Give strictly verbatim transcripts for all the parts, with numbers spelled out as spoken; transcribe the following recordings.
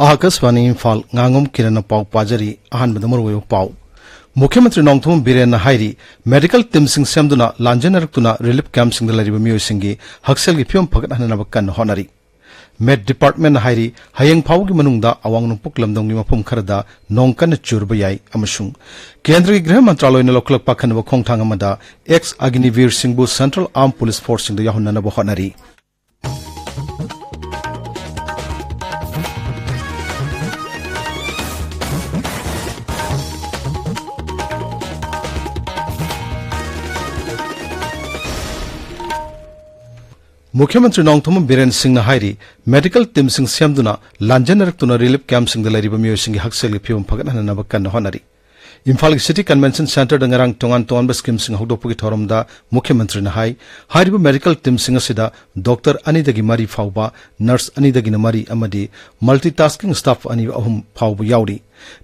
ꯑꯥꯀꯥꯁꯕꯥꯅꯤ ꯏꯝꯐꯥꯜ, ꯉꯥꯉꯣꯝ ꯀꯤꯔꯟꯅ ꯄꯥꯎ ꯄꯥꯖꯔꯤ꯫ ꯑꯍꯥꯟꯕꯗ ꯃꯔꯨꯑꯣꯏꯕ ꯄꯥꯎ꯫ ꯃꯨꯈ꯭ꯌ ꯃꯟꯇ꯭ꯔꯤ ꯅꯣꯡꯊꯣꯝꯕꯝ ꯕꯤꯔꯦꯟꯅ ꯍꯥꯏꯔꯤ, ꯃꯦꯗꯤꯀꯦꯜ ꯇꯤꯝꯁꯤꯡ ꯁꯦꯝꯗꯨꯅ ꯂꯥꯟꯖꯦꯟꯅꯔꯛꯇꯨꯅ ꯔꯤꯂꯤꯐ ꯀꯦꯝꯞꯁꯤꯡꯗ ꯂꯩꯔꯤꯕ ꯃꯤꯑꯣꯏꯁꯤꯡꯒꯤ ꯍꯛꯁꯦꯜꯒꯤ ꯐꯤꯕꯝ ꯐꯒꯠꯍꯟꯅꯕ ꯀꯟꯅ ꯍꯣꯠꯅꯔꯤ꯫ ꯃꯦꯠ ꯗꯤꯄꯥꯔꯠꯃꯦꯟꯠꯅ ꯍꯥꯏꯔꯤ, ꯍꯌꯦꯡ ꯐꯥꯎꯕꯒꯤ ꯃꯅꯨꯡꯗ ꯑꯋꯥꯡ ꯅꯣꯡꯄꯣꯛ ꯂꯝꯗꯝꯒꯤ ꯃꯐꯝ ꯈꯔꯗ ꯅꯣꯡ ꯀꯟꯅ ꯆꯨꯔꯕ ꯌꯥꯏ ꯑꯃꯁꯨꯡ ꯀꯦꯟꯗ꯭ꯔꯒꯤ ꯒ꯭ꯔꯍ ꯃꯟꯇ꯭ꯔꯥꯂꯣꯏꯅ ꯂꯧꯈꯠꯂꯛꯄ ꯑꯈꯟꯅꯕ ꯈꯣꯡꯊꯥꯡ ꯑꯃꯗ ꯑꯦꯛꯁ ꯑꯒꯅꯤꯕꯤꯔꯁꯤꯡꯕꯨ ꯁꯦꯟꯇ꯭ꯔꯦꯜ ꯑꯥꯔꯝ ꯄꯨꯂꯤꯁ ꯐꯣꯔꯁꯁꯤꯡꯗ ꯌꯥꯎꯍꯟꯅꯅꯕ ꯍꯣꯠꯅꯔꯤ꯫ ꯃꯨꯈ꯭ꯌ ꯃꯟꯇ꯭ꯔꯤ ꯅꯣꯡꯊꯣꯝꯕꯝ ꯕꯤꯔꯦꯟ ꯁꯤꯡꯅ ꯍꯥꯏꯔꯤ, ꯃꯦꯗꯤꯀꯦꯜ ꯇꯤꯝꯁꯤꯡ ꯁꯦꯝꯗꯨꯅ ꯂꯥꯟꯖꯦꯟꯅꯔꯛꯇꯨꯅ ꯔꯤꯂꯤꯐ ꯀꯦꯝꯞꯁꯤꯡꯗ ꯂꯩꯔꯤꯕ ꯃꯤꯑꯣꯏꯁꯤꯡꯒꯤ ꯍꯛꯁꯦꯜꯒꯤ ꯐꯤꯕꯝ ꯐꯒꯠꯍꯟꯅꯅꯕ ꯀꯟꯅ ꯍꯣꯠꯅꯔꯤ꯫ ꯏꯝꯐꯥꯜꯒꯤ ꯁꯤꯇꯤ ꯀꯟꯚꯦꯟꯁꯟ ꯁꯦꯟꯇꯔꯗ ꯉꯔꯥꯡ ꯇꯣꯉꯥꯟ ꯇꯣꯉꯥꯟꯕ ꯁ꯭ꯀꯤꯝꯁꯤꯡ ꯍꯧꯗꯣꯛꯄꯒꯤ ꯊꯧꯔꯝꯗ ꯃꯨꯈ꯭ꯌ ꯃꯟꯇ꯭ꯔꯤꯅ ꯍꯥꯏ, ꯍꯥꯏꯔꯤꯕ ꯃꯦꯗꯤꯀꯦꯜ ꯇꯤꯝꯁꯤꯡ ꯑꯁꯤꯗ ꯗꯣꯛꯇꯔ ꯑꯅꯤꯗꯒꯤ ꯃꯔꯤ ꯐꯥꯎꯕ, ꯅꯔꯁ ꯑꯅꯤꯗꯒꯤꯅ ꯃꯔꯤ ꯑꯃꯗꯤ ꯃꯜꯇꯤꯇꯥꯁꯀꯤꯡ ꯁ꯭ꯇꯥꯐ ꯑꯅꯤ ꯑꯍꯨꯝ ꯐꯥꯎꯕ ꯌꯥꯎꯔꯤ꯫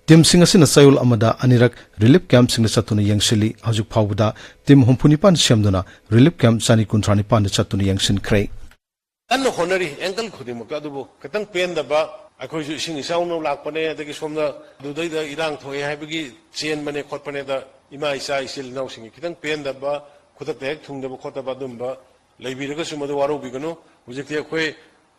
ꯇꯤꯝꯁꯤꯡ ꯑꯁꯤꯅ ꯆꯌꯣꯜ ꯑꯃꯗ ꯑꯅꯤꯔꯛ ꯔꯤꯂꯤꯐ ꯀꯦꯝꯞꯁꯤꯡꯗ ꯆꯠꯇꯨꯅ ꯌꯦꯡꯁꯤꯜꯂꯤ꯫ ꯍꯧꯖꯤꯛ ꯐꯥꯎꯕꯗ ꯇꯤꯝ ꯍꯨꯝꯐꯨ ꯅꯤꯄꯥꯟ ꯁꯦꯝꯗꯨꯅ ꯔꯤꯂꯤꯐ ꯀꯦꯝꯞ ꯆꯅꯤ ꯀꯨꯟꯊ꯭ꯔꯥ ꯅꯤꯄꯥꯟꯗ ꯆꯠꯇꯨꯅ ꯌꯦꯡꯁꯤꯟꯈ꯭ꯔꯦ꯫ ꯀꯟꯅ ꯍꯣꯠꯅꯔꯤ ꯑꯦꯡꯒꯜ ꯈꯨꯗꯤꯡꯃꯛꯇ꯫ ꯑꯗꯨꯕꯨ ꯈꯤꯇꯪ ꯄꯦꯟꯗꯕ, ꯑꯩꯈꯣꯏꯁꯨ ꯏꯁꯤꯡ ꯏꯆꯥꯎꯅ ꯂꯥꯛꯄꯅꯦ, ꯑꯗꯒꯤ ꯁꯣꯝꯗ ꯑꯗꯨꯗꯩꯗ ꯏꯔꯥꯡ ꯊꯣꯛꯑꯦ ꯍꯥꯏꯕꯒꯤ ꯆꯦꯟꯕꯅꯦ ꯈꯣꯠꯄꯅꯦꯗ ꯏꯃꯥ ꯏꯆꯥ ꯏꯆꯤꯜ ꯏꯅꯥꯎꯁꯤꯡꯒꯤ ꯈꯤꯇꯪ ꯄꯦꯟꯗꯕ, ꯈꯨꯗꯛꯇ ꯍꯦꯛ ꯊꯨꯡꯗꯕ ꯈꯣꯠꯇꯕ ꯑꯗꯨꯝꯕ ꯂꯩꯕꯤꯔꯒꯁꯨ ꯃꯗꯨ ꯋꯥꯔꯧꯕꯤꯒꯅꯨ꯫ ꯍꯧꯖꯤꯛꯇꯤ ꯑꯩꯈꯣꯏ,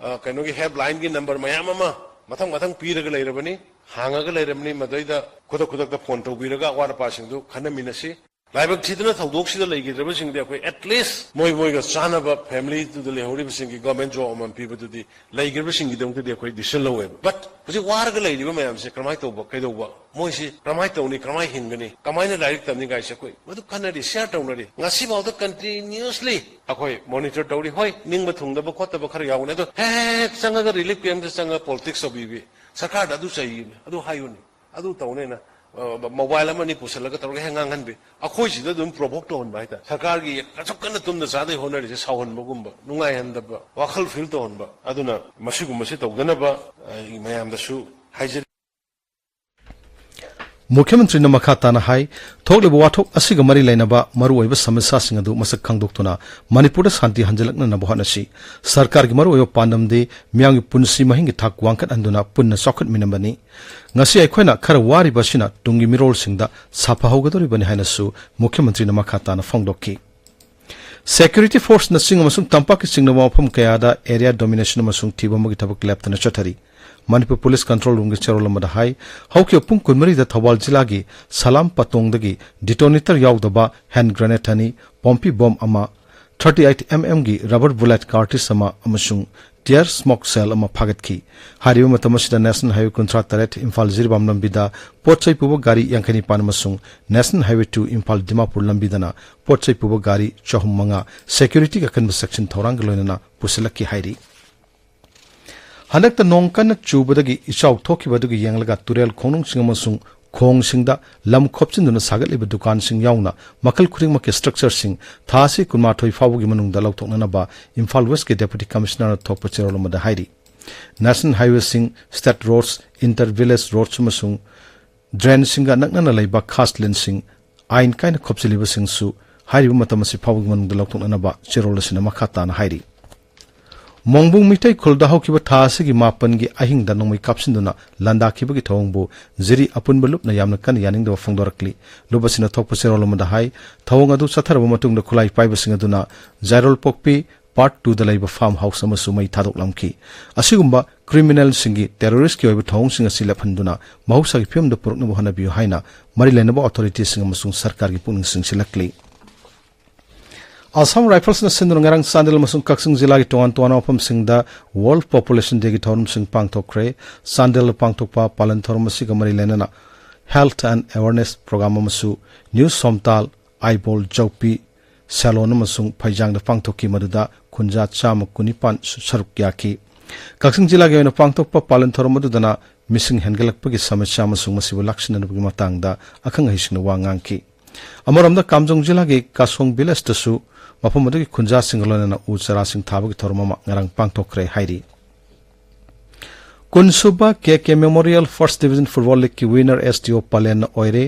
ꯑ, ꯀꯩꯅꯣꯒꯤ ꯍꯦꯜꯞꯂꯥꯏꯟꯒꯤ ꯅꯝꯕꯔ ꯃꯌꯥꯝ ꯑꯃ ꯃꯊꯪ ꯃꯊꯪ ꯄꯤꯔꯒ ꯂꯩꯔꯕꯅꯤ, ꯍꯥꯡꯉꯒ ꯂꯩꯔꯕꯅꯤ꯫ ꯃꯗꯩꯗ ꯈꯨꯗꯛ ꯈꯨꯗꯛꯇ ꯐꯣꯟ ꯇꯧꯕꯤꯔꯒ ꯑꯋꯥꯠ ꯑꯄꯥꯁꯤꯡꯗꯨ ꯈꯟꯅꯃꯤꯟꯅꯁꯤ꯫ ꯂꯥꯏꯕꯛ ꯊꯤꯗꯅ ꯊꯧꯗꯣꯛꯁꯤꯗ ꯂꯩꯈꯤꯗ꯭ꯔꯕꯁꯤꯡꯗꯤ ꯑꯩꯈꯣꯏ at least ꯃꯣꯏ ꯃꯣꯏꯒ ꯆꯥꯟꯅꯕ ꯐꯦꯃꯤꯂꯤꯗꯨꯗ ꯂꯩꯍꯧꯔꯤꯕꯁꯤꯡꯒꯤ ꯒꯣꯔꯃꯦꯟ ꯖꯣꯕ ꯑꯃꯃꯝ ꯄꯤꯕꯗꯨꯗꯤ ꯂꯩꯈ꯭ꯔꯕꯁꯤꯡꯒꯤꯗꯃꯛꯇꯗꯤ ꯑꯩꯈꯣꯏ ꯗꯤꯁꯤꯖꯟ ꯂꯧꯋꯦꯕ꯫ But ꯍꯧꯖꯤꯛ ꯋꯥꯔꯒ ꯂꯩꯔꯤꯕ ꯃꯌꯥꯝꯁꯦ ꯀꯔꯝꯍꯥꯏꯅ ꯇꯧꯕ, ꯀꯩꯗꯧꯕ, ꯃꯣꯏꯁꯤ ꯀꯔꯝꯍꯥꯏꯅ ꯇꯧꯅꯤ, ꯀꯔꯝꯍꯥꯏꯅ ꯍꯤꯡꯒꯅꯤ, ꯀꯃꯥꯏꯅ ꯂꯥꯏꯔꯤꯛ ꯇꯝꯅꯤ ꯀꯥꯏꯁꯦ ꯑꯩꯈꯣꯏ ꯃꯗꯨ ꯈꯟꯅꯔꯤ, ꯁꯤꯌꯔ ꯇꯧꯅꯔꯤ꯫ ꯉꯁꯤꯐꯥꯎꯗ continuously ꯑꯩꯈꯣꯏ ꯃꯣꯅꯤꯇꯔ ꯇꯧꯔꯤ꯫ ꯍꯣꯏ, ꯅꯤꯡꯕ ꯊꯨꯡꯗꯕ ꯈꯣꯠꯇꯕ ꯈꯔ ꯌꯥꯎꯒꯅꯤ, ꯑꯗꯣ ꯍꯦꯛ ꯍꯦꯛ ꯆꯪꯉꯒ ꯔꯤꯂꯤꯐ ꯀꯦꯝꯞꯇ ꯆꯪꯉꯒ ꯄꯣꯂꯤꯇꯤꯛꯁ ꯇꯧꯕꯤꯕꯤ, ꯁꯔꯀꯥꯔꯗ ꯑꯗꯨ ꯆꯩꯅꯤ, ꯑꯗꯨ ꯍꯥꯏꯌꯨꯅꯤ, ꯑꯗꯨ ꯇꯧꯅꯦꯅ, ꯑ, ꯃꯣꯕꯥꯏꯜ ꯑꯃ ꯑꯅꯤ ꯄꯨꯁꯜꯂꯒ ꯇꯧꯔꯒ ꯍꯦꯛ ꯉꯥꯡꯍꯟꯕꯤ꯫ ꯑꯩꯈꯣꯏꯁꯤꯗ ꯑꯗꯨꯝ ꯄ꯭ꯔꯣꯚꯣꯛ ꯇꯧꯍꯟꯕ ꯍꯥꯏꯇꯥꯔꯦ꯫ ꯁꯔꯀꯥꯔꯒꯤ ꯑꯁꯨꯛ ꯀꯟꯅ ꯇꯨꯝꯗ ꯆꯥꯗꯩ ꯍꯣꯠꯅꯔꯤꯁꯦ ꯁꯥꯎꯍꯟꯕꯒꯨꯝꯕ, ꯅꯨꯡꯉꯥꯏꯍꯟꯗꯕ, ꯋꯥꯈꯜ ꯐꯤꯜ ꯇꯧꯍꯟꯕ꯫ ꯑꯗꯨꯅ ꯃꯁꯤꯒꯨꯝꯕꯁꯤ ꯇꯧꯗꯅꯕ ꯑꯩ ꯃꯌꯥꯝꯗꯁꯨ ꯍꯥꯏꯖꯔꯤ꯫ ꯃꯨꯈ꯭ꯌ ꯃꯟꯇ꯭ꯔꯤꯅ ꯃꯈꯥ ꯇꯥꯅ ꯍꯥꯏ, ꯊꯣꯛꯂꯤꯕ ꯋꯥꯊꯣꯛ ꯑꯁꯤꯒ ꯃꯔꯤ ꯂꯩꯅꯕ ꯃꯔꯨꯑꯣꯏꯕ ꯁꯃꯁ꯭ꯌꯥꯁꯤꯡ ꯑꯗꯨ ꯃꯁꯛ ꯈꯪꯗꯣꯛꯇꯨꯅ ꯃꯅꯤꯄꯨꯔꯗ ꯁꯥꯟꯇꯤ ꯍꯟꯖꯤꯜꯂꯛꯅꯅꯕ ꯍꯣꯠꯅꯁꯤ꯫ ꯁꯔꯀꯥꯔꯒꯤ ꯃꯔꯨꯑꯣꯏꯕ ꯄꯥꯟꯗꯝꯗꯤ ꯃꯤꯌꯥꯝꯒꯤ ꯄꯨꯟꯁꯤ ꯃꯍꯤꯡꯒꯤ ꯊꯥꯛ ꯋꯥꯡꯈꯠꯍꯟꯗꯨꯅ ꯄꯨꯟꯅ ꯆꯥꯎꯈꯠꯃꯤꯟꯅꯕꯅꯤ꯫ ꯉꯁꯤ ꯑꯩꯈꯣꯏꯅ ꯈꯔ ꯋꯥꯔꯤꯕ ꯑꯁꯤꯅ ꯇꯨꯡꯒꯤ ꯃꯤꯔꯣꯜꯁꯤꯡꯗ ꯁꯥꯐꯍꯧꯒꯗꯧꯔꯤꯕꯅꯤ ꯍꯥꯏꯅꯁꯨ ꯃꯨꯈ꯭ꯌ ꯃꯟꯇ꯭ꯔꯤꯅ ꯃꯈꯥ ꯇꯥꯅ ꯐꯣꯡꯗꯣꯛꯈꯤ꯫ Security forceꯅ ꯆꯤꯡ ꯑꯃꯁꯨꯡ ꯇꯝꯄꯥꯛꯀꯤ ꯆꯤꯡꯅꯕ ꯃꯐꯝ ꯀꯌꯥꯗ area domination ꯑꯃꯁꯨꯡ ꯊꯤꯕ ꯑꯃꯒꯤ ꯊꯕꯛ ꯂꯦꯞꯇꯅ ꯆꯠꯊꯔꯤ꯫ ꯃꯅꯤꯄꯨꯔ ꯄꯨꯂꯤꯁ ꯀꯟꯇ꯭ꯔꯣꯜ ꯔꯨꯝꯒꯤ ꯆꯦꯔꯣꯜ ꯑꯃꯗ ꯍꯥꯏ, ꯍꯧꯈꯤꯕ ꯄꯨꯡ ꯀꯨꯟꯃꯔꯤꯗ ꯊꯧꯕꯥꯜ ꯖꯤꯂꯥꯒꯤ ꯁꯂꯥꯝ ꯄꯇꯣꯡꯗꯒꯤ detonator ꯌꯥꯎꯗꯕ hand grenade ꯑꯅꯤ, ꯄꯣꯝꯄꯤ ꯕꯣꯝ ꯑꯃ, thirty eight mmꯒꯤ rubber bullet cartridge ꯑꯃ ꯑꯃꯁꯨꯡ tear smoke shell ꯑꯃ ꯐꯥꯒꯠꯈꯤ꯫ ꯍꯥꯏꯔꯤꯕ ꯃꯇꯝ ꯑꯁꯤꯗ National Highway ꯀꯨꯟꯊ꯭ꯔꯥ ꯇꯔꯦꯠ ꯏꯝꯐꯥꯜ ꯖꯤꯔꯤꯕꯥꯝ ꯂꯝꯕꯤꯗ ꯄꯣꯠ ꯆꯩ ꯄꯨꯕ ꯒꯥꯔꯤ ꯌꯥꯡꯈꯩ ꯅꯤꯄꯥꯟ ꯑꯃꯁꯨꯡ National Highway two Imphal Dimapur ꯂꯝꯕꯤꯗꯅ ꯄꯣꯠ ꯆꯩ ꯄꯨꯕ ꯒꯥꯔꯤ ꯆꯍꯨꯝ ꯃꯉꯥ securityꯒꯤ ꯑꯀꯟꯕ ꯆꯦꯛꯁꯤꯟ ꯊꯧꯔꯥꯡꯒ ꯂꯣꯏꯅꯅ ꯄꯨꯁꯤꯜꯂꯛꯈꯤ ꯍꯥꯏꯔꯤ꯫ ꯍꯟꯗꯛꯇ ꯅꯣꯡ ꯀꯟꯅ ꯆꯨꯕꯗꯒꯤ ꯏꯆꯥꯎ ꯊꯣꯛꯈꯤꯕ ꯑꯗꯨꯒꯤ ꯌꯦꯡꯂꯒ ꯇꯨꯔꯦꯜ ꯈꯣꯡꯅꯨꯡꯁꯤꯡ ꯑꯃꯁꯨꯡ ꯈꯣꯡꯁꯤꯡꯗ ꯂꯝ ꯈꯣꯞꯆꯤꯟꯗꯨꯅ ꯁꯥꯒꯠꯂꯤꯕ ꯗꯨꯀꯥꯟꯁꯤꯡ ꯌꯥꯎꯅ ꯃꯈꯜ ꯈꯨꯗꯤꯡꯃꯛꯀꯤ structureꯁꯤꯡ ꯊꯥ ꯑꯁꯤ ꯀꯨꯟꯃꯥꯊꯣꯏ ꯐꯥꯎꯕꯒꯤ ꯃꯅꯨꯡꯗ ꯂꯧꯊꯣꯛꯅꯅꯕ ꯏꯝꯐꯥꯜ Westꯀꯤ Deputy Commissionerꯅ ꯊꯣꯛꯄ ꯆꯦꯔꯣꯜ ꯑꯃꯗ ꯍꯥꯏꯔꯤ꯫ National Highwayꯁꯤꯡ, state roads, inter village roads ꯑꯃꯁꯨꯡ drainꯁꯤꯡꯒ ꯅꯛꯅꯅ ꯂꯩꯕ ꯈꯥꯁ ꯂꯤꯟꯁꯤꯡ ꯑꯥꯏꯟ ꯀꯥꯏꯅ ꯈꯣꯞꯆꯤꯜꯂꯤꯕꯁꯤꯡꯁꯨ ꯍꯥꯏꯔꯤꯕ ꯃꯇꯝ ꯑꯁꯤ ꯐꯥꯎꯕꯒꯤ ꯃꯅꯨꯡꯗ ꯂꯧꯊꯣꯛꯅꯅꯕ ꯆꯦꯔꯣꯜ ꯑꯁꯤꯅ ꯃꯈꯥ ꯇꯥꯅ ꯍꯥꯏꯔꯤ꯫ ꯃꯣꯡꯕꯨꯡ ꯃꯤꯇꯩ ꯈꯨꯜꯗ ꯍꯧꯈꯤꯕ ꯊꯥ ꯑꯁꯤꯒꯤ ꯃꯥꯄꯟꯒꯤ ꯑꯍꯤꯡꯗ ꯅꯣꯡꯃꯩ ꯀꯥꯞꯁꯤꯟꯗꯨꯅ ꯂꯥꯟꯗꯥꯈꯤꯕꯒꯤ ꯊꯧꯑꯣꯡꯕꯨ ꯖꯤꯔꯤ ꯑꯄꯨꯟꯕ ꯂꯨꯞꯅ ꯌꯥꯝꯅ ꯀꯟꯅ ꯌꯥꯅꯤꯡꯗꯕ ꯐꯣꯡꯗꯣꯔꯛꯂꯤ꯫ ꯂꯨꯞ ꯑꯁꯤꯅ ꯊꯣꯛꯄ ꯆꯦꯔꯣꯜ ꯑꯃꯗ ꯍꯥꯏ, ꯊꯧꯑꯣꯡ ꯑꯗꯨ ꯆꯠꯊꯔꯕ ꯃꯇꯨꯡꯗ ꯈꯨꯠꯂꯥꯏ ꯄꯥꯏꯕꯁꯤꯡ ꯑꯗꯨꯅ ꯖꯥꯏꯔꯣꯜꯄꯣꯛꯄꯤ Part twoꯗ ꯂꯩꯕ farm house ꯑꯃꯁꯨ ꯃꯩ ꯊꯥꯗꯣꯛꯂꯝꯈꯤ꯫ ꯑꯁꯤꯒꯨꯝꯕ criminalꯁꯤꯡꯒꯤ terroristꯀꯤ ꯑꯣꯏꯕ ꯊꯧꯑꯣꯡꯁꯤꯡ ꯑꯁꯤ ꯂꯦꯞꯍꯟꯗꯨꯅ ꯃꯍꯧꯁꯥꯒꯤ ꯐꯤꯕꯝꯗ ꯄꯨꯔꯛꯅꯕ ꯍꯣꯠꯅꯕꯤꯌꯨ ꯍꯥꯏꯅ ꯃꯔꯤ ꯂꯩꯅꯕ authorityꯁꯤꯡ ꯑꯃꯁꯨꯡ ꯁꯔꯀꯥꯔꯒꯤ ꯄꯨꯛꯅꯤꯡ ꯆꯤꯡꯁꯤꯜꯂꯛꯂꯤ꯫ Assam Riflesꯅ ꯁꯤꯟꯗꯨꯅ ꯉꯔꯥꯡ ꯆꯥꯟꯗꯦꯜ ꯑꯃꯁꯨꯡ ꯀꯛꯆꯤꯡ ꯖꯤꯂꯥꯒꯤ ꯇꯣꯉꯥꯟ ꯇꯣꯉꯥꯟꯕ ꯃꯐꯝꯁꯤꯡꯗ World Population Dayꯒꯤ ꯊꯧꯔꯝꯁꯤꯡ ꯄꯥꯡꯊꯣꯛꯈ꯭ꯔꯦ꯫ ꯆꯥꯟꯗꯦꯜꯗ ꯄꯥꯡꯊꯣꯛꯄ ꯄꯥꯂꯟ ꯊꯧꯔꯝ ꯑꯁꯤꯒ ꯃꯔꯤ ꯂꯩꯅꯅ health and awareness program ꯑꯃꯁꯨ ꯅ꯭ꯌꯨ ꯁꯣꯝꯇꯥꯜ, ꯑꯥꯏꯕꯣꯜ, ꯖꯧꯄꯤ, ꯁꯦꯂꯣꯟ ꯑꯃꯁꯨꯡ ꯐꯩꯖꯥꯡꯗ ꯄꯥꯡꯊꯣꯛꯈꯤ, ꯃꯗꯨꯗ ꯈꯨꯟꯖꯥ ꯆꯥꯝꯃ ꯀꯨꯟꯅꯤꯄꯥꯟ ꯁꯔꯨꯛ ꯌꯥꯈꯤ꯫ ꯀꯛꯆꯤꯡ ꯖꯤꯂꯥꯒꯤ ꯑꯣꯏꯅ ꯄꯥꯡꯊꯣꯛꯄ ꯄꯥꯂꯟ ꯊꯧꯔꯝ ꯑꯗꯨꯗꯅ ꯃꯤꯁꯤꯡ ꯍꯦꯟꯒꯠꯂꯛꯄꯒꯤ ꯁꯃꯁ꯭ꯌꯥ ꯑꯃꯁꯨꯡ ꯃꯁꯤꯕꯨ ꯂꯥꯛꯁꯤꯟꯅꯅꯕꯒꯤ ꯃꯇꯥꯡꯗ ꯑꯈꯪ ꯑꯍꯩꯁꯤꯡꯅ ꯋꯥ ꯉꯥꯡꯈꯤ꯫ ꯑꯃꯔꯣꯝꯗ ꯀꯥꯝꯖꯣꯡ ꯖꯤꯂꯥꯒꯤ ꯀꯥꯁꯣꯡ ꯚꯤꯂꯦꯖꯇꯁꯨ ꯃꯐꯝ ꯑꯗꯨꯒꯤ ꯈꯨꯟꯖꯥꯁꯤꯡꯒ ꯂꯣꯏꯅꯅ ꯎ ꯆꯥꯔꯥꯁꯤꯡ ꯊꯥꯕꯒꯤ ꯊꯧꯔꯝ ꯑꯃ ꯉꯔꯥꯡ ꯄꯥꯡꯊꯣꯛꯈ꯭ꯔꯦ ꯍꯥꯏꯔꯤ꯫ ꯀꯨꯟꯁꯨꯕ ꯀꯦ ꯀꯦ Memorial First Division Football Leagueꯀꯤ winner ꯑꯦꯁ ꯇꯤ ꯑꯣ ꯄꯂꯦꯟꯅ ꯑꯣꯏꯔꯦ꯫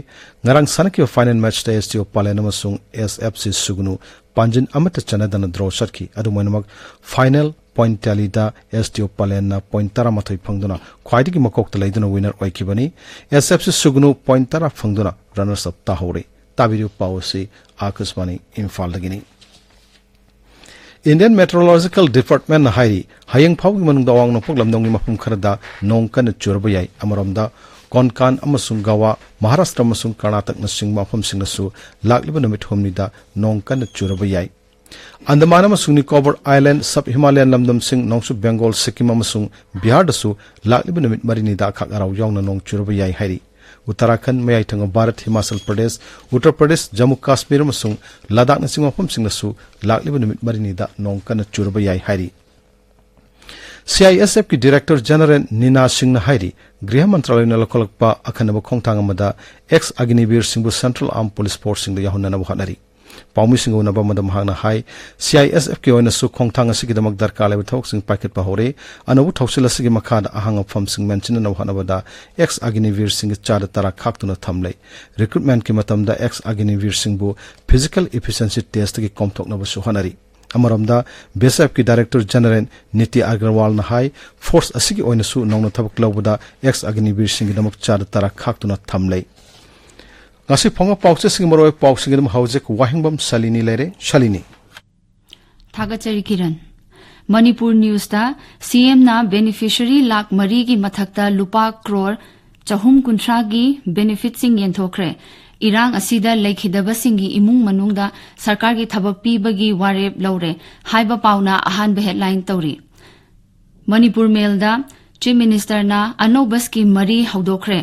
ꯉꯔꯥꯡ ꯁꯥꯟꯅꯈꯤꯕ final matchꯇ ꯑꯦꯁ ꯇꯤ ꯑꯣ ꯄꯂꯦꯟ ꯑꯃꯁꯨꯡ ꯑꯦꯁ ꯑꯦꯐ ꯁꯤ ꯁꯨꯒꯅꯨ ꯄꯥꯟꯖꯤꯟ ꯑꯃꯠꯇ ꯆꯟꯅꯗꯅ draw ꯆꯠꯈꯤ꯫ ꯑꯗꯨꯝ ꯑꯣꯏꯅꯃꯛ, final point tallyꯗ ꯑꯦꯁ ꯇꯤ ꯑꯣ ꯄꯂꯦꯟꯅ point ꯇꯔꯥꯃꯥꯊꯣꯏ ꯐꯪꯗꯨꯅ ꯈ꯭ꯋꯥꯏꯗꯒꯤ ꯃꯀꯣꯛꯇ ꯂꯩꯗꯨꯅ winner ꯑꯣꯏꯈꯤꯕꯅꯤ꯫ ꯑꯦꯁ ꯑꯦꯐ ꯁꯤ ꯁꯨꯒꯅꯨ point ꯇꯔꯥ ꯐꯪꯗꯨꯅ runners up ꯇꯥꯍꯧꯔꯦ꯫ ꯇꯥꯕꯤꯔꯤꯕ ꯄꯥꯎ ꯑꯁꯤ ꯑꯥꯀꯥꯁꯕꯥꯅꯤ ꯏꯝꯐꯥꯜꯗꯒꯤꯅꯤ꯫ Indian Meteorological Departmentꯅ ꯍꯥꯏꯔꯤ, ꯍꯌꯦꯡ ꯐꯥꯎꯒꯤ ꯃꯅꯨꯡꯗ ꯑꯋꯥꯡ ꯅꯣꯡꯄꯣꯛ ꯂꯝꯗꯝꯒꯤ ꯃꯐꯝ ꯈꯔꯗ ꯅꯣꯡ ꯀꯟꯅ ꯆꯨꯔꯕ ꯌꯥꯏ꯫ ꯑꯃꯔꯣꯝꯗ, ꯀꯣꯟꯀꯥꯟ ꯑꯃꯁꯨꯡ ꯒꯋꯥ, ꯃꯍꯥꯔꯥꯁꯇ꯭ꯔ ꯑꯃꯁꯨꯡ ꯀꯔꯅꯥꯇꯛꯅꯆꯤꯡꯕ ꯃꯐꯝꯁꯤꯡꯗꯁꯨ ꯂꯥꯛꯂꯤꯕ ꯅꯨꯃꯤꯠ ꯍꯨꯝꯅꯤꯗ ꯅꯣꯡ ꯀꯟꯅ ꯆꯨꯔꯕ ꯌꯥꯏ꯫ ꯑꯟꯗꯃꯥꯟ ꯑꯃꯁꯨꯡ ꯅꯤꯀꯣꯕꯔ Island, sub Himalayan ꯂꯝꯗꯝꯁꯤꯡ, ꯅꯣꯡꯆꯨꯞ ꯕꯦꯡꯒꯣꯜ, ꯁꯤꯛꯀꯤꯝ ꯑꯃꯁꯨꯡ ꯕꯤꯍꯥꯔꯗꯁꯨ ꯂꯥꯛꯂꯤꯕ ꯅꯨꯃꯤꯠ ꯃꯔꯤꯅꯤꯗ ꯑꯈꯥꯛ ꯑꯔꯥꯎ ꯌꯥꯎꯅ ꯅꯣꯡ ꯆꯨꯔꯕ ꯌꯥꯏ ꯍꯥꯏꯔꯤ꯫ ꯎꯠꯇꯔꯥꯈꯟꯗ, ꯃꯌꯥꯏ ꯊꯪꯕ ꯚꯥꯔꯠ, ꯍꯤꯃꯥꯆꯜ ꯄ꯭ꯔꯗꯦꯁ, ꯎꯠꯇꯔ ꯄ꯭ꯔꯗꯦꯁ, ꯖꯝꯃꯨ ꯀꯥꯁꯃꯤꯔ ꯑꯃꯁꯨꯡ ꯂꯗꯥꯈꯅꯆꯤꯡꯕ ꯃꯐꯝꯁꯤꯡꯗꯁꯨ ꯂꯥꯛꯂꯤꯕ ꯅꯨꯃꯤꯠ ꯃꯔꯤꯅꯤꯗ ꯅꯣꯡ ꯀꯟꯅ ꯆꯨꯔꯕ ꯌꯥꯏ ꯍꯥꯏꯔꯤ꯫ C I S ꯑꯦꯐꯀꯤ Director General ꯅꯤꯅꯥ ꯁꯤꯡꯅ ꯍꯥꯏꯔꯤ, ꯒ꯭ꯔꯤꯍ ꯃꯟꯇ꯭ꯔꯥꯂꯌꯅ ꯂꯧꯈꯠꯂꯛꯄ ꯑꯈꯟꯅꯕ ꯈꯣꯡꯊꯥꯡ ꯑꯃꯗ ex ꯑꯒꯅꯤꯕꯤꯔꯁꯤꯡꯕꯨ Central Armed Police Forceꯁꯤꯡꯗ ꯌꯥꯎꯍꯟꯅꯅꯕ ꯍꯣꯠꯅꯔꯤ꯫ ꯄꯥꯎꯃꯤꯁꯤꯡꯒ ꯎꯅꯕ ꯑꯃꯗ ꯃꯍꯥꯛꯅ ꯍꯥꯏ, ꯁꯤ ꯑꯥꯏ ꯑꯦꯁ ꯑꯦꯐꯀꯤ ꯑꯣꯏꯅꯁꯨ ꯈꯣꯡꯊꯥꯡ ꯑꯁꯤꯒꯤꯗꯃꯛ ꯗꯔꯀꯥꯔ ꯂꯩꯕ ꯊꯕꯛꯁꯤꯡ ꯄꯥꯏꯈꯠꯄ ꯍꯧꯔꯦ꯫ ꯑꯅꯧꯕ ꯊꯧꯁꯤꯜ ꯑꯁꯤꯒꯤ ꯃꯈꯥꯗ ꯑꯍꯥꯡꯕ ꯐꯝꯁꯤꯡ ꯃꯦꯟꯁꯤꯟꯅꯅꯕ ꯍꯣꯠꯅꯕꯗ ex ꯑꯒꯅꯤꯕꯤꯔꯁꯤꯡꯒꯤ ꯆꯥꯗ ꯇꯔꯥ ꯈꯥꯛꯇꯨꯅ ꯊꯝꯂꯦ꯫ Recruitmentꯀꯤ ꯃꯇꯝꯗ ex ꯑꯒꯅꯤꯕꯤꯔꯁꯤꯡꯕꯨ physical efficiency testꯇꯒꯤ ꯀꯣꯝꯊꯣꯛꯅꯕꯁꯨ ꯍꯣꯠꯅꯔꯤ꯫ ꯑꯃꯔꯣꯝꯗ, ꯕꯤ ꯑꯦꯁ ꯑꯦꯐꯀꯤ Director General ꯅꯤꯇꯤ ꯑꯒꯔꯋꯥꯜꯅ ꯍꯥꯏ, force ꯑꯁꯤꯒꯤ ꯑꯣꯏꯅꯁꯨ ꯅꯧꯅ ꯊꯕꯛ ꯂꯧꯕꯗ ex ꯑꯒꯅꯤꯕꯤꯔꯁꯤꯡꯒꯤꯗꯃꯛ ꯆꯥꯗ ꯇꯔꯥ ꯈꯥꯛꯇꯨꯅ ꯊꯝꯂꯦ꯫ ꯉꯁꯤ ꯐꯣꯡꯕ ꯄꯥꯎꯆꯦꯁꯤꯡꯒꯤ ꯃꯔꯨꯑꯣꯏꯕ ꯄꯥꯎꯁꯤꯡꯒꯤꯗꯃꯛ ꯍꯧꯖꯤꯛ ꯋꯥꯍꯦꯡꯕꯝ ꯁꯂꯤꯅꯤ ꯂꯩꯔꯦ꯫ ꯁꯂꯤꯅꯤ꯫ ꯊꯥꯒꯠꯆꯔꯤ ꯀꯤꯔꯟ꯫ ꯃꯅꯤꯄꯨꯔ ꯅ꯭ꯌꯨꯁꯇ, ꯁꯤ ꯑꯦꯝꯅ beneficiary ꯂꯥꯈ ꯃꯔꯤꯒꯤ ꯃꯊꯛꯇ ꯂꯨꯄꯥ ꯀ꯭ꯔꯣꯔ ꯆꯍꯨꯝ ꯀꯨꯟꯊ꯭ꯔꯥꯒꯤ benefitꯁꯤꯡ ꯌꯦꯟꯊꯣꯛꯈ꯭ꯔꯦ꯫ ꯏꯔꯥꯡ ꯑꯁꯤꯗ ꯂꯩꯈꯤꯗꯕꯁꯤꯡꯒꯤ ꯏꯃꯨꯡ ꯃꯅꯨꯡꯗ ꯁꯔꯀꯥꯔꯒꯤ ꯊꯕꯛ ꯄꯤꯕꯒꯤ ꯋꯥꯔꯦꯞ ꯂꯧꯔꯦ ꯍꯥꯏꯕ ꯄꯥꯎꯅ ꯑꯍꯥꯟꯕ headline ꯇꯧꯔꯤ꯫ ꯃꯅꯤꯄꯨꯔ ꯃꯦꯜꯗ, Chief Ministerꯅ ꯑꯅꯧꯕ scheme ꯃꯔꯤ ꯍꯧꯗꯣꯛꯈ꯭ꯔꯦ,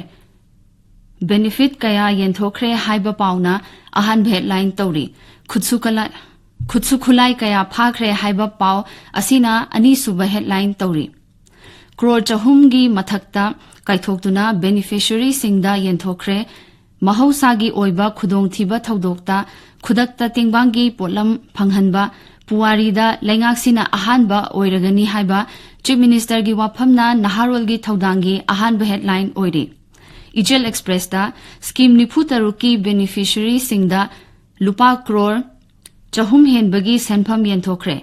benefit ꯀꯌꯥ ꯌꯦꯟꯊꯣꯛꯈ꯭ꯔꯦ ꯍꯥꯏꯕ ꯄꯥꯎꯅ ꯑꯍꯥꯟꯕ headline ꯇꯧꯔꯤ꯫ ꯈꯨꯠꯁꯨ ꯀꯂꯥ-, ꯈꯨꯠꯁꯨ ꯈꯨꯠꯂꯥꯏ ꯀꯌꯥ ꯐꯥꯈ꯭ꯔꯦ ꯍꯥꯏꯕ ꯄꯥꯎ ꯑꯁꯤꯅ ꯑꯅꯤꯁꯨꯕ headline ꯇꯧꯔꯤ꯫ ꯀ꯭ꯔꯣꯔ ꯆꯍꯨꯝꯒꯤ ꯃꯊꯛꯇ ꯀꯥꯏꯊꯣꯛꯇꯨꯅ beneficiaryꯁꯤꯡꯗ ꯌꯦꯟꯊꯣꯛꯈ꯭ꯔꯦ꯫ ꯃꯍꯧꯁꯥꯒꯤ ꯑꯣꯏꯕ ꯈꯨꯗꯣꯡꯊꯤꯕ ꯊꯧꯗꯣꯛꯇ ꯈꯨꯗꯛꯇ ꯇꯦꯡꯕꯥꯡꯒꯤ ꯄꯣꯠꯂꯝ ꯐꯪꯍꯟꯕ, ꯄꯨꯋꯥꯔꯤꯗ ꯂꯩꯉꯥꯛꯁꯤꯅ ꯑꯍꯥꯟꯕ ꯑꯣꯏꯔꯒꯅꯤ ꯍꯥꯏꯕ ꯆꯤꯐ ꯃꯤꯅꯤꯁꯇꯔꯒꯤ ꯋꯥꯐꯝꯅ ꯅꯍꯥꯔꯣꯜꯒꯤ ꯊꯧꯗꯥꯡꯒꯤ ꯑꯍꯥꯟꯕ ꯍꯦꯗꯂꯥꯏꯟ ꯑꯣꯏꯔꯤ꯫ ꯏꯆꯦꯜ ꯑꯦꯛꯁꯄ꯭ꯔꯦꯁꯇ ꯁ꯭ꯀꯤꯝ ꯅꯤꯐꯨ ꯇꯔꯨꯛꯀꯤ ꯕꯦꯅꯤꯐꯤꯁꯔꯤꯁꯤꯡꯗ ꯂꯨꯄꯥ ꯀ꯭ꯔꯣꯔ ꯆꯍꯨꯝ ꯍꯦꯟꯕꯒꯤ ꯁꯦꯟꯐꯝ ꯌꯦꯟꯊꯣꯛꯈ꯭ꯔꯦ꯫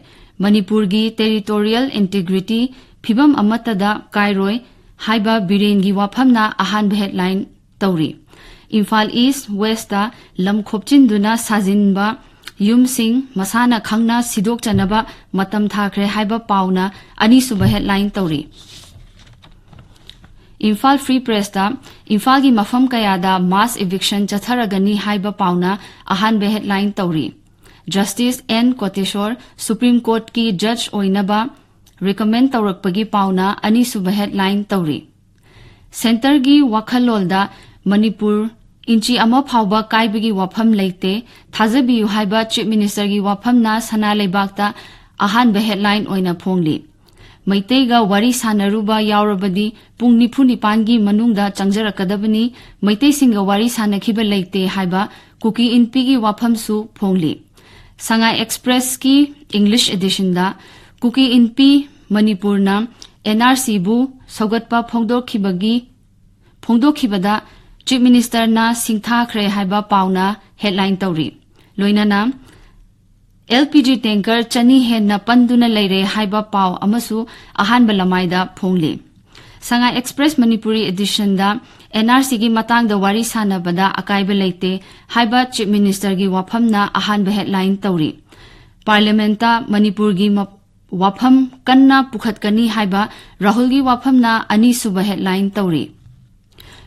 ꯃꯅꯤꯄꯨꯔꯒꯤ ꯇꯦꯔꯤꯇꯣꯔꯤꯌꯦꯜ ꯏꯟꯇꯤꯒ꯭ꯔꯤꯇꯤ ꯐꯤꯕꯝ ꯑꯃꯠꯇꯗ ꯀꯥꯏꯔꯣꯏ ꯍꯥꯏꯕ ꯕꯤꯔꯦꯟꯒꯤ ꯋꯥꯐꯝꯅ ꯑꯍꯥꯟꯕ ꯍꯦꯗꯂꯥꯏꯟ ꯇꯧꯔꯤ꯫ ꯏꯝꯐꯥꯜ ꯏꯁ ꯋꯦꯁꯇ ꯂꯝ ꯈꯣꯞꯆꯤꯟꯗꯨꯅ ꯁꯥꯖꯤꯟꯕ ꯌꯨꯝꯁꯤꯡ ꯃꯁꯥꯅ ꯈꯪꯅ ꯁꯤꯗꯣꯛꯆꯅꯕ ꯃꯇꯝ ꯊꯥꯈ꯭ꯔꯦ ꯍꯥꯏꯕ ꯄꯥꯎꯅ ꯑꯅꯤꯁꯨꯕ ꯍꯦꯗꯂꯥꯏꯟ ꯇꯧꯔꯤ꯫ ꯏꯝꯐꯥꯜ ꯐ꯭ꯔꯤ ꯄ꯭ꯔꯦꯁꯇ ꯏꯝꯐꯥꯜꯒꯤ ꯃꯐꯝ ꯀꯌꯥꯗ ꯃꯥꯁ ꯏꯚꯤꯛꯁꯟ ꯆꯠꯊꯔꯒꯅꯤ ꯍꯥꯏꯕ ꯄꯥꯎꯅ ꯑꯍꯥꯟꯕ ꯍꯦꯗꯂꯥꯏꯟ ꯇꯧꯔꯤ꯫ ꯖꯁꯇꯤꯁ ꯑꯦꯟ ꯀꯣꯇꯦꯁꯣꯔ ꯁꯨꯄ꯭ꯔꯤꯝ ꯀꯣꯔꯠꯀꯤ ꯖꯖ ꯑꯣꯏꯅꯕ ꯔꯤꯀꯃꯦꯟ ꯇꯧꯔꯛꯄꯒꯤ ꯄꯥꯎꯅ ꯑꯅꯤꯁꯨꯕ ꯍꯦꯗꯂꯥꯏꯟ ꯇꯧꯔꯤ꯫ ꯁꯦꯟꯇꯔꯒꯤ ꯋꯥꯈꯜꯂꯣꯜꯗ ꯃꯅꯤꯄꯨꯔ ꯏꯟꯆꯤ ꯑꯃ ꯐꯥꯎꯕ ꯀꯥꯏꯕꯒꯤ ꯋꯥꯐꯝ ꯂꯩꯇꯦ, ꯊꯥꯖꯕꯤꯌꯨ ꯍꯥꯏꯕ ꯆꯤꯐ ꯃꯤꯅꯤꯁꯇꯔꯒꯤ ꯋꯥꯐꯝꯅ ꯁꯅꯥ ꯂꯩꯕꯥꯛꯇ ꯑꯍꯥꯟꯕ ꯍꯦꯗꯂꯥꯏꯟ ꯑꯣꯏꯅ ꯐꯣꯡꯂꯤ꯫ ꯃꯩꯇꯩꯒ ꯋꯥꯔꯤ ꯁꯥꯟꯅꯔꯨꯕ ꯌꯥꯎꯔꯕꯗꯤ ꯄꯨꯡ ꯅꯤꯐꯨ ꯅꯤꯄꯥꯟꯒꯤ ꯃꯅꯨꯡꯗ ꯆꯪꯖꯔꯛꯀꯗꯕꯅꯤ, ꯃꯩꯇꯩꯁꯤꯡꯒ ꯋꯥꯔꯤ ꯁꯥꯟꯅꯈꯤꯕ ꯂꯩꯇꯦ ꯍꯥꯏꯕ ꯀꯨꯀꯤ ꯏꯟꯄꯤꯒꯤ ꯋꯥꯐꯝꯁꯨ ꯐꯣꯡꯂꯤ꯫ ꯁꯉꯥꯏ ꯑꯦꯛꯁꯄ꯭ꯔꯦꯁꯀꯤ ꯏꯪꯂꯤꯁ ꯑꯦꯗꯤꯁꯟꯗ ꯀꯨꯀꯤ ꯏꯟꯄꯤ ꯃꯅꯤꯄꯨꯔꯅ ꯑꯦꯟ.ꯑꯥꯔ.ꯁꯤꯕꯨ ꯁꯧꯒꯠꯄ ꯐꯣꯡꯗꯣꯛꯈꯤꯕꯒꯤ, ꯐꯣꯡꯗꯣꯛꯈꯤꯕꯗ ꯆꯤꯐ ꯃꯤꯅꯤꯁꯇꯔꯅ ꯁꯤꯡꯊꯥꯈ꯭ꯔꯦ ꯍꯥꯏꯕ ꯄꯥꯎꯅ ꯍꯦꯗꯂꯥꯏꯟ ꯇꯧꯔꯤ꯫ ꯂꯣꯏꯅꯅ ꯑꯦꯜ.ꯄꯤ.ꯖꯤ. ꯇꯦꯡꯀꯔ ꯆꯅꯤ ꯍꯦꯟꯅ ꯄꯟꯗꯨꯅ ꯂꯩꯔꯦ ꯍꯥꯏꯕ ꯄꯥꯎ ꯑꯃꯁꯨ ꯑꯍꯥꯟꯕ ꯂꯃꯥꯏꯗ ꯐꯣꯡꯂꯤ꯫ ꯁꯉꯥꯏ ꯑꯦꯛꯁꯄ꯭ꯔꯦꯁ ꯃꯅꯤꯄꯨꯔꯤ ꯑꯦꯗꯤꯁꯟꯗ ꯑꯦꯟ.ꯑꯥꯔ.ꯁꯤꯒꯤ ꯃꯇꯥꯡꯗ ꯋꯥꯔꯤ ꯁꯥꯟꯅꯕꯗ ꯑꯀꯥꯏꯕ ꯂꯩꯇꯦ ꯍꯥꯏꯕ ꯆꯤꯐ ꯃꯤꯅꯤꯁꯇꯔꯒꯤ ꯋꯥꯐꯝꯅ ꯑꯍꯥꯟꯕ ꯍꯦꯗꯂꯥꯏꯟ ꯇꯧꯔꯤ꯫ ꯄꯥꯔꯂꯤꯌꯥꯃꯦꯟꯠꯇ ꯃꯅꯤꯄꯨꯔꯒꯤ ꯃ-, ꯋꯥꯐꯝ ꯀꯟꯅ ꯄꯨꯈꯠꯀꯅꯤ ꯍꯥꯏꯕ ꯔꯥꯍꯨꯜꯒꯤ ꯋꯥꯐꯝꯅ ꯑꯅꯤꯁꯨꯕ ꯍꯦꯗꯂꯥꯏꯟ ꯇꯧꯔꯤ꯫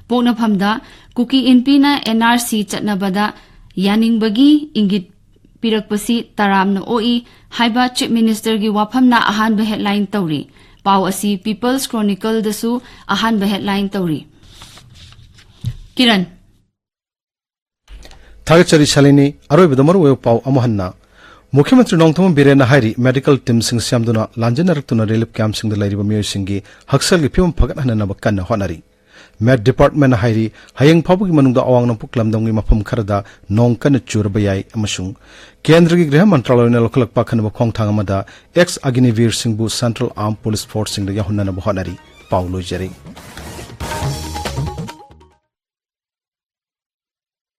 ꯄꯣꯛꯅꯐꯝꯗ ꯀꯨꯀꯤ ꯏꯟꯄꯤꯅ ꯑꯦꯟ.ꯑꯥꯔ.ꯁꯤ ꯆꯠꯅꯕꯗ ꯌꯥꯅꯤꯡꯕꯒꯤ ꯏꯪꯒꯤꯠ ꯄꯤꯔꯛꯄꯁꯤ ꯇꯔꯥꯝꯅ ꯑꯣꯛꯏ ꯍꯥꯏꯕ ꯆꯤꯐ ꯃꯤꯅꯤꯁꯇꯔꯒꯤ ꯋꯥꯐꯝꯅ ꯑꯍꯥꯟꯕ ꯍꯦꯗꯂꯥꯏꯟ ꯇꯧꯔꯤ꯫ ꯄꯥꯎ ꯑꯁꯤ ꯄꯤꯄꯜꯁ ꯀ꯭ꯔꯣꯅꯤꯀꯜꯗꯁꯨ ꯑꯍꯥꯟꯕ ꯍꯦꯗꯂꯥꯏꯟ ꯇꯧꯔꯤ꯫ ꯀꯤꯔꯟ꯫ ꯊꯥꯒꯠꯆꯔꯤ ꯁꯥꯂꯤꯅꯤ꯫ ꯑꯔꯣꯏꯕꯗ ꯃꯔꯨꯑꯣꯏꯕ ꯄꯥꯎ ꯑꯃꯨꯛ ꯍꯟꯅ꯫ ꯃꯨꯈ꯭ꯌꯃꯟꯇ꯭ꯔꯤ ꯅꯣꯡꯊꯣꯝꯕꯝ ꯕꯤꯔꯦꯟꯅ ꯍꯥꯏꯔꯤ, ꯃꯦꯗꯤꯀꯦꯜ ꯇꯤꯝꯁꯤꯡ ꯁꯦꯝꯗꯨꯅ ꯂꯥꯟꯖꯦꯟꯅꯔꯛꯇꯨꯅ ꯔꯤꯂꯤꯐ ꯀꯦꯝꯞꯁꯤꯡꯗ ꯂꯩꯔꯤꯕ ꯃꯤꯑꯣꯏꯁꯤꯡꯒꯤ ꯍꯛꯁꯦꯜꯒꯤ ꯐꯤꯕꯝ ꯐꯒꯠꯍꯟꯅꯅꯕ ꯀꯟꯅ ꯍꯣꯠꯅꯔꯤ꯫ ꯃꯦꯠ ꯗꯤꯄꯥꯔꯠꯃꯦꯟꯅ ꯍꯥꯏꯔꯤ, ꯍꯌꯦꯡ ꯐꯥꯎꯕꯒꯤ ꯃꯅꯨꯡꯗ ꯑꯋꯥꯡ ꯅꯣꯡꯄꯣꯛ ꯂꯝꯗꯝꯒꯤ ꯃꯐꯝ ꯈꯔꯗ ꯅꯣꯡ ꯀꯟꯅ ꯆꯨꯔꯕ ꯌꯥꯏ ꯑꯃꯁꯨꯡ ꯀꯦꯟꯗ꯭ꯔꯒꯤ ꯒ꯭ꯔꯤꯍ ꯃꯟꯇ꯭ꯔꯥꯂꯌꯅ ꯂꯧꯈꯠꯂꯛꯄ ꯑꯈꯟꯅꯕ ꯈꯣꯡꯊꯥꯡ ꯑꯃꯗ ꯑꯦꯛꯁ ꯑꯒꯅꯤꯕꯤꯔꯁꯤꯡꯕꯨ ꯁꯦꯟꯇ꯭ꯔꯦꯜ ꯑꯥꯔꯝ ꯄꯨꯂꯤꯁ ꯐꯣꯔꯁꯁꯤꯡꯗ ꯌꯥꯎꯍꯟꯅꯅꯕ ꯍꯣꯠꯅꯔꯤ꯫ ꯄꯥꯎ ꯂꯣꯏꯖꯔꯦ꯫